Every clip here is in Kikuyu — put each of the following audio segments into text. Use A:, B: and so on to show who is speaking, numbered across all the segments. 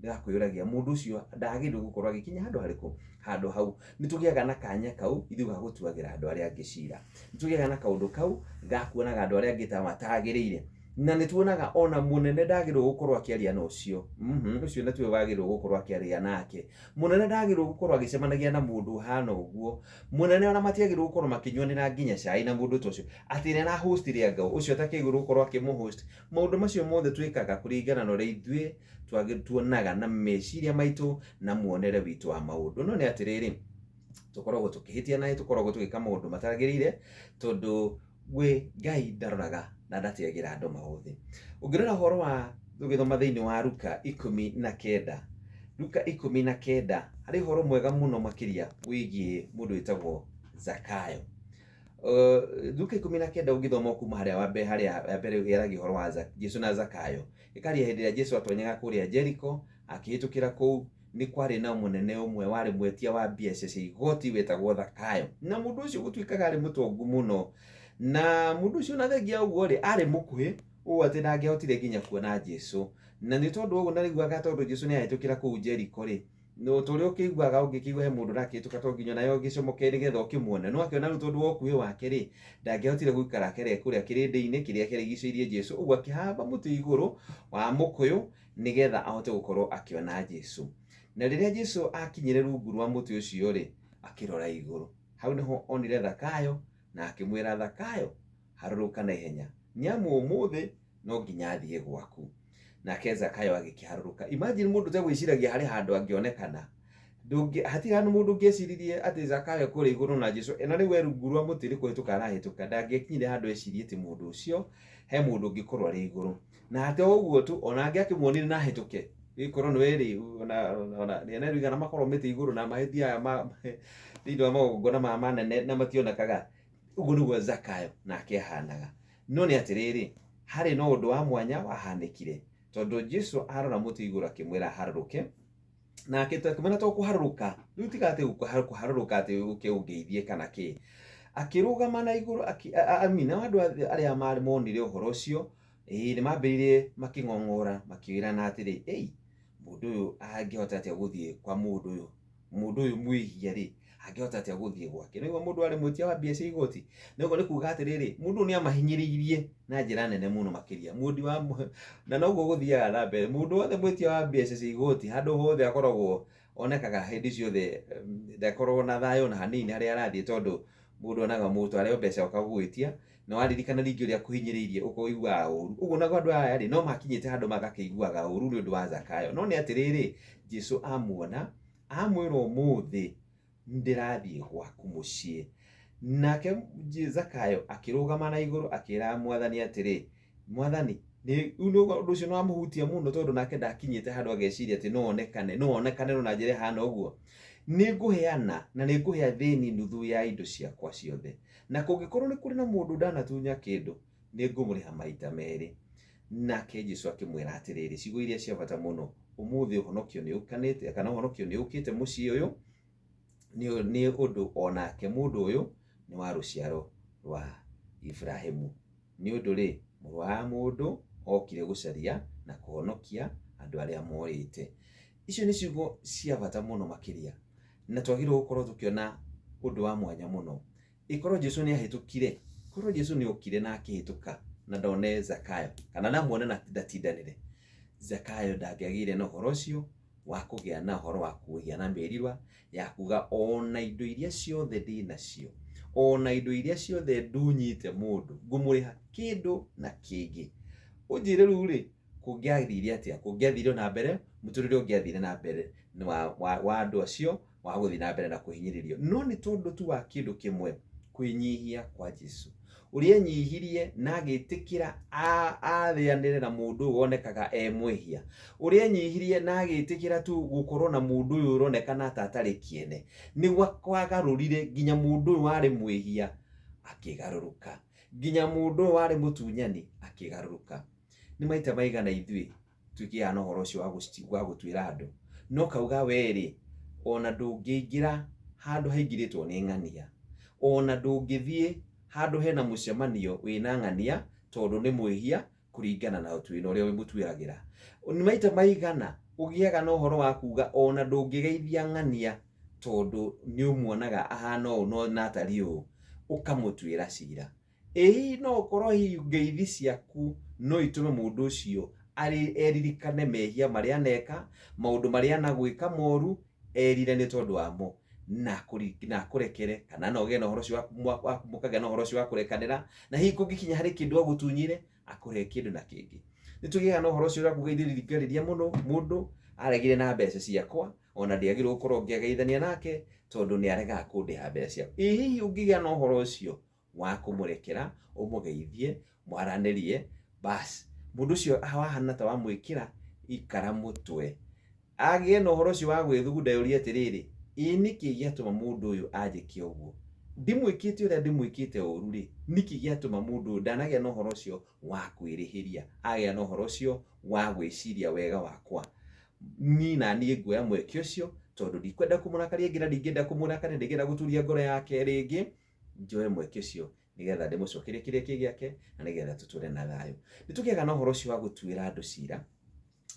A: Ndĩrakwĩyũragia mũndũ ũcio ndagĩrĩirwo gũkorwo agĩkinya handũ harĩkũ? Handũ hau. Nĩ tũgĩaga na kanya kau ithuĩ ga gũtuagĩra andũ arĩa angĩ cira. Nĩ tũgĩaga na kaũndũ kau ga kuonaga andũ arĩa angĩ ta matagĩrĩire. Na nĩ tuonaga ona mũnene ndagĩrĩirwo gũkorwo akĩaria na ũcio. Ũcio na tiwe wagĩrĩirwo gũkorwo akĩaria nake. Mũnene ndagĩrĩirwo gũkorwo agĩcemanagia na mũndũ ũhana ũguo. Mũnene ona matiagĩrĩirwo gũkorwo makĩnyuanĩra nginya cai na mũndũ ta ũcio. Atĩ nĩ ara host ire anga ũcio atakĩagĩrĩirwo gũkorwo akĩmũ host. Maũndũ macio mothe twĩkaga kũringana na ũrĩa ithuĩ tuonaga na meciria maitũ na muonere witũ wa maũndũ. No nĩ atĩrĩrĩ, tũkoragwo tũkĩhĩtia na tũkoragwo tũgĩka maũndũ matagĩrĩire tondũ we Ngai ndaroraga na ndateagĩra andũ maũthĩ. Ũngĩrora ũhoro wa tũgĩthoma thĩinĩ wa Luka 19, Luka 19, harĩ ũhoro mwega mũno makĩria wĩgiĩ mũndũ wĩtagwo Zakayo. Luka 19 ũngĩthoma kuma harĩa wa mbere, harĩa mbere yaragia ũhoro wa Jesu na Zakayo. Ĩkaria hĩndĩ ĩrĩa Jesu atonyaga kũrĩa Jeriko, akĩhĩtũkĩra kũu, nĩ kwarĩ na mũnene ũmwe warĩ mwetia wa mbeca cia igoti wetagwo Zakayo. Na mũndũ ũcio gũtuĩkaga arĩ mũtongu mũno. Na mũndũ ũcio na thengia ũguo rĩ, arĩ mũkuhĩ ũũ atĩ ndangĩahotire nginya kuona Jesu. Na nĩ tondũ ũguo ndaiguaga tondũ Jesu nĩ ahĩtũkĩra kũu Jeriko rĩ, no ta ũrĩa ũkĩiguaga ũngĩkĩigua he mũndũ ũrakĩhĩtũka to nginya nawe ũgĩcomoke nĩgetha ũkĩmuone. No akĩona rĩu tondũ wa ũkuhĩ wake rĩ, ndangĩahotire gũikara akere kũrĩa kĩrĩndĩ-inĩ kĩrĩa kĩarigicĩirie Jesu, ũguo akĩhamba mũtĩ igũrũ wa mũkũyũ nĩgetha ahote gũkorwo akĩona Jesu. Na rĩrĩa Jesu akinyire rungu rwa mũtĩ ũcio rĩ, akĩrora igũrũ. Hau nĩho onire Zakayo na akĩmwĩra, Zakayo, harũrũka na ihenya, nĩamu ũmũthĩ no nginya thiĩ gwaku. Nake Zakayo agĩkĩharũrũka. Imagine mũndũ ũtegwĩciragia harĩ handũ angĩonekana. Ndũngĩ, hatirĩ handũ mũndũ ũngĩeciririe atĩ Zakayo kũrĩa igũrũ na Jesu, na rĩu e rungu rwa mũtĩ nĩ kũhĩtũka arahĩtũka, ndangĩakinyire handũ ecirie atĩ mũndũ ũcio he mũndũ ũngĩkorwo arĩ igũrũ. Na to ũguo tu, ona angĩakĩmuonire na ahĩtũke, gĩkorwo nĩ werĩ, ona nĩ makorwo mĩtĩ igũrũ na mahĩtia aya thĩinĩ wa magongona maya manene na mationekaga. Ũguo nĩguo Zakayo nake ahanaga. No nĩ atĩrĩrĩ, harĩ na ũndũ wa mwanya wahanĩkire, tondũ Jesu arora mũtĩ igũrũ akĩmwĩra aharũrũke, nake akĩmwĩra to kũharũrũka, rĩu tiga atĩ kũharũrũka atĩ ũke ũngeithie kana kĩ. Akĩrũgama na igũrũ, nao andũ arĩa monire ũhoro ũcio, ĩĩ nĩ mambĩrĩirie makĩng'ong'ora, makĩĩrana atĩrĩ, ĩi, mũndũ ũyũ angĩhota atĩa gũthiĩ kwa mũndũ ũyũ? Mũndũ ũyũ mwĩhia rĩ, angĩhota atĩa gũthiĩ gwake? Nĩguo mũndũ arĩ mwĩtia wa mbia cia igoti. Nĩguo nĩ kuga atĩrĩrĩ, mũndũ ũyũ nĩ amahinyĩrĩirie na njĩra nene mũno makĩria. Mũndi wa, na noguo gũthiaga na mbere. Mũndũ wothe mwĩtia wa mbeca cia igoti, handũ hothe akoragwo onekaga hĩndĩ ciothe ndakoragwo na thayũ ona hanini harĩa arathiĩ tondũ mũndũ onaga mũndũ arĩ o mbeca oka gũgwĩtia, na waririkana rĩngĩ ũrĩa akũhinyĩrĩirie ũkaiguaga ũru. Ũguo naguo andũ aya rĩ, no makinyĩte handũ magakĩiguaga ũru nĩ ũndũ wa Zakayo. No nĩ atĩrĩrĩ, Jesu amuona, amwĩra ũmũthĩ ndĩrathiĩ gwaku mũciĩ. Nake Zakayo akĩrũgama na igũrũ akĩra Mwathani atĩrĩ, Mwathani, ũndũ ũcio nĩ wamũhutia mũno tondũ nake ndakinyĩte handũ ageciria atĩ no onekane, no onekane na njĩra ĩhana ũguo. Nĩ ngũheana na nĩ ngũhe athĩni nuthu ya indo ciakwa ciothe. Na kũngĩkorwo nĩ kũrĩ na mũndũ ndanatunya kĩndũ, nĩ ngũmũrĩha maita merĩ. Nake Jesu akĩmwĩra atĩrĩrĩ, ciugo iria cia bata mũno, ũmũthĩ ũhonokio nĩ ũkanĩte, kana ũhonokio nĩ ũkĩte mũciĩ ũyũ, nĩ ũndũ onake mũndũ ũyũ nĩ wa rũciaro rwa Ibrahimu. Nĩ ũndũ rĩ, mũrũ wa mũndũ okire gũcaria na kũhonokia andũ arĩa morĩte. Icio nĩ ciugo cia bata mũno makĩria, na twagĩrĩirwo gũkorwo tũkĩona ũndũ wa mwanya mũno. Ĩkorwo Jesu nĩ ahĩtũkire, korwo Jesu nĩ okire na akĩhĩtũka na ndone Zakayo, kana ndamuona na ndatindanĩre, Zakayo ndangĩagĩire na ũhoro ũcio wa kũgĩa na ũhoro wa kũgĩa na mĩrirwa ya kuga ona indo iria ciothe ndĩ nacio, ona indo iria ciothe ndunyĩte mũndũ, ngũmũrĩha kĩndũ na kĩngĩ. Ũnjĩre rĩu rĩ, kũngĩathire atĩa? Kũngĩathire na mbere, mũtũrĩre ũngĩathire na mbere wa andũ acio wa gũthiĩ na mbere na kũhinyĩrĩrio. No nĩ tondũ tu wa kĩndũ kĩmwe, kwĩnyihia kwa Jesu. Ũrĩa enyihirie na agĩtĩkĩra arĩanĩre na mũndũ ũyũ wonekaga e mwĩhia. Ũrĩa enyihirie na agĩtĩkĩra tu gũkorwo na mũndũ ũyũ ũronekana ta atarĩ kĩene, nĩguo kwagarũrire nginya mũndũ ũyũ warĩ mwĩhia akĩgarũrũka. Nginya mũndũ ũyũ warĩ mũtunyani akĩgarũrũka. Nĩ maita maigana ithuĩ twĩkĩaga na ũhoro ũcio wa gũtuĩra andũ, no kauga we rĩ, ona ndũngĩingĩra handũ haingĩrĩtwo nĩ ng'ania, ona ndũngĩthiĩ handũ hena mũcemanio wĩna ng'ania tondũ nĩ mwĩhia kũringana na ũtuĩra ũrĩa ũmũtuagĩra. Nĩ maita maigana Ũgĩaga na ũhoro wa kuga ona ndũngĩgeithia ng'ania tondũ nĩ ũmuonaga ahana ũũ no na atariĩ ũũ, ũkamũtuĩra cira. Ĩ hihi no ũkorwo hihi ngeithi ciaku no itũme mũndũ ũcio eririkane mehia marĩa aneka, maũndũ marĩa anagwĩka moru, erire nĩ tondũ wamo na akũrekere, kana no ũgĩe na ũhoro ũcio mũkagĩa na ũhoro ũcio wa kũrekanĩra, na hihi kũngĩkinya harĩ kĩndũ agũtunyire akũhe kĩndũ na kĩngĩ. Nĩ tũgĩaga na ũhoro ũcio wa kuga ithuĩ ringĩrĩria mũno mũndũ aregire na mbeca ciakwa, ona ndiagĩrĩirwo gũkorwo ngĩgeithania nake tondũ nĩ aregaga kũndĩha mbeca ciakwa. Ĩ hihi ũngĩgĩa na ũhoro ũcio wa kũmũrekera, ũmũgeithie, mwaranĩrie, bas mũndũ ũcio wahana ta wamwĩkĩra ikara mũtwe. Agĩe na ũhoro ũcio wa gwĩthugunda eyũrie atĩrĩrĩ, ĩ nĩkĩ gĩatũma mũndũ ũyũ anjĩke ũguo? Ndimwĩkĩte ũrĩa ndĩmwĩkĩte ũru rĩ, nĩkĩ gĩatũma mũndũ ũyũ ndanagĩa na ũhoro ũcio wa kwĩrĩhĩria, agĩa na ũhoro ũcio wa gwĩciria wega wakwa? Niĩ na niĩ nguoya mweke ũcio tondũ ndikwenda kũmũrakaria rĩngĩ na ndingĩenda kũmũrakaria, ndingĩenda gũturia ngoro yake rĩngĩ, njoe mweke ũcio nĩgetha ndĩmũcokerie kĩrĩa kĩ gĩake na nĩgetha tũtũre na thayũ. Nĩ tũgĩaga na ũhoro ũcio wa gũtuĩra andũ cira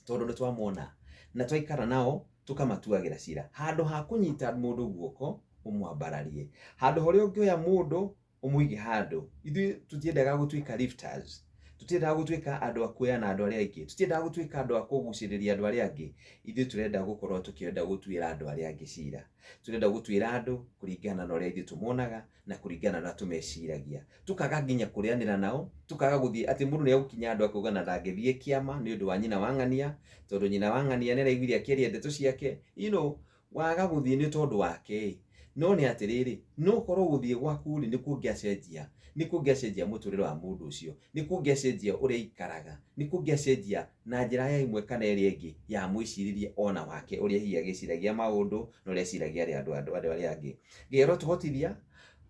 A: tondũ nĩ twamona na twaikara nao tũkamatuagĩra cira. Handũ ha kũnyita mũndũ guoko ũmwambararie, handũ harĩa ũngĩoya mũndũ ũmũige handũ. Ithuĩ tũtiendaga gũtuĩka lifters, tũtiendaga gũtuĩka andũ a kuoya na andũ arĩa angĩ, tũtiendaga gũtuĩka andũ a kũgucĩrĩria andũ arĩa angĩ. Ithuĩ tũrenda gũkorwo tũkĩenda gũtuĩra andũ arĩa angĩ cira. Tũrenda gũtuĩra andũ kũringana na ũrĩa ithuĩ tũmonaga na kũringana na ũrĩa tũmeciragia. Tũkaga nginya kũrĩanĩra nao, tũkaga gũthiĩ atĩ mũndũ nĩ egũkinya handũ akauga na ndangĩthiĩ kĩama nĩ ũndũ wa nyina wa ng'ania, tondũ nyina wa ng'ania nĩ araiguire akĩaria ndeto ciake. You know, waga gũthiĩ nĩ tondũ wake ĩ, no nĩ atĩrĩrĩ, no ũkorwo gũthiĩ gwaku rĩ nĩ kũngĩacenjia, nĩ kũngĩacenjia mũtũrĩre wa mũndũ ũcio, nĩ kũngĩacenjia ũrĩa aikaraga, nĩ kũngĩacenjia na njĩra ya ĩmwe kana ĩrĩa ĩngĩ ya mwĩcirĩrie ona wake ũrĩa hihi agĩciragia maũndũ na ũrĩa eciragia andũ arĩa angĩ. Ngai arotũhotithia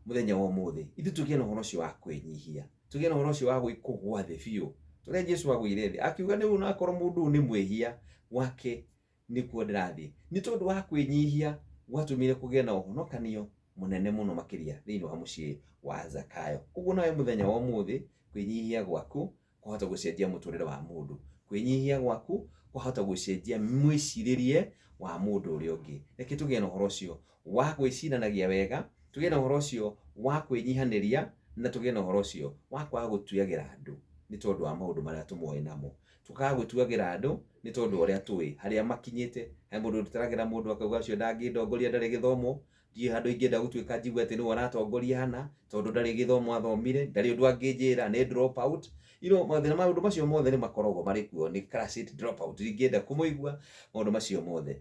A: mũthenya wa ũmũthĩ ithuĩ tũgĩe na ũhoro ũcio wa kwĩnyihia, tũgĩe na ũhoro ũcio wa kũgũa thĩ biũ, ũrĩa Jesu agũire thĩ akiuga nĩ onakorwo mũndũ ũyũ nĩ mwĩhia gwake nĩkuo ndĩrathiĩ. Nĩ tondũ wa kwĩnyihia gwatũmire kũgĩe na ũhonokanio mũnene mũno makĩria thĩinĩ wa mũciĩ wa Zakayo. Ũguo nawe mũthenya wa ũmũthĩ kwĩnyihia gwaku kwahota gũcenjia mũtũrĩre wa mũndũ, kwĩnyihia gwaku kwahota gũcenjia mwĩcirĩrie wa mũndũ ũrĩa ũngĩ. Reke tũgĩe na ũhoro ũcio wa gwĩciranagia wega, tũgĩe na ũhoro ũcio wa kwĩnyihanĩria, na tũgĩe na ũhoro ũcio wa kwaga gũtuagĩra andũ nĩ tondũ wa maũndũ marĩa tũmoĩ namo. Tũkaga gũtuagĩra andũ nĩ tondũ wa ũrĩa tũĩ harĩa makinyĩte. He mũndũ ũtaragĩra mũndũ akauga ũcio ndangĩndongoria ndarĩ gĩthomo, ndiũĩ handũ ingĩenda gũtuĩka njigue atĩ nĩwe ũratongoria hana, tondũ ndarĩ gĩthomo athomire, ndarĩ ũndũ angĩnjĩra, nĩ drop out. You know, mathĩna maũndũ macio mothe nĩ makoragwo marĩ kuo, nĩ class eight drop out, ndingĩenda kũmũigua maũndũ macio mothe.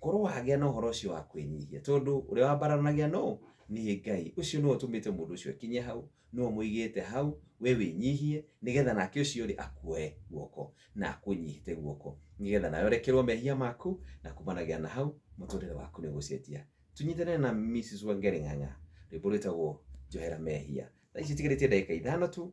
A: Korwo wagĩa na ũhoro ũcio wa kwĩnyihia, tondũ ũrĩa wambararanagia no nĩ Ngai, ũcio nĩwe ũtũmĩte mũndũ ũcio akinye hau, nĩwe ũmũigĩte hau, we wĩnyihie, nĩgetha nake ũcio rĩ akuoe guoko na akũnyite guoko, nĩgetha nawe ũrekerwo mehia maku, na kumanagia na hau mũtũrĩre waku nĩ ũgũcenjia. Tunyitanĩre na Mrs Wangari Ng'ang'a, rwĩmbo rwĩtagwo Njohera Mehia. Thaa ici itigarĩtie ndagĩka ithano tu.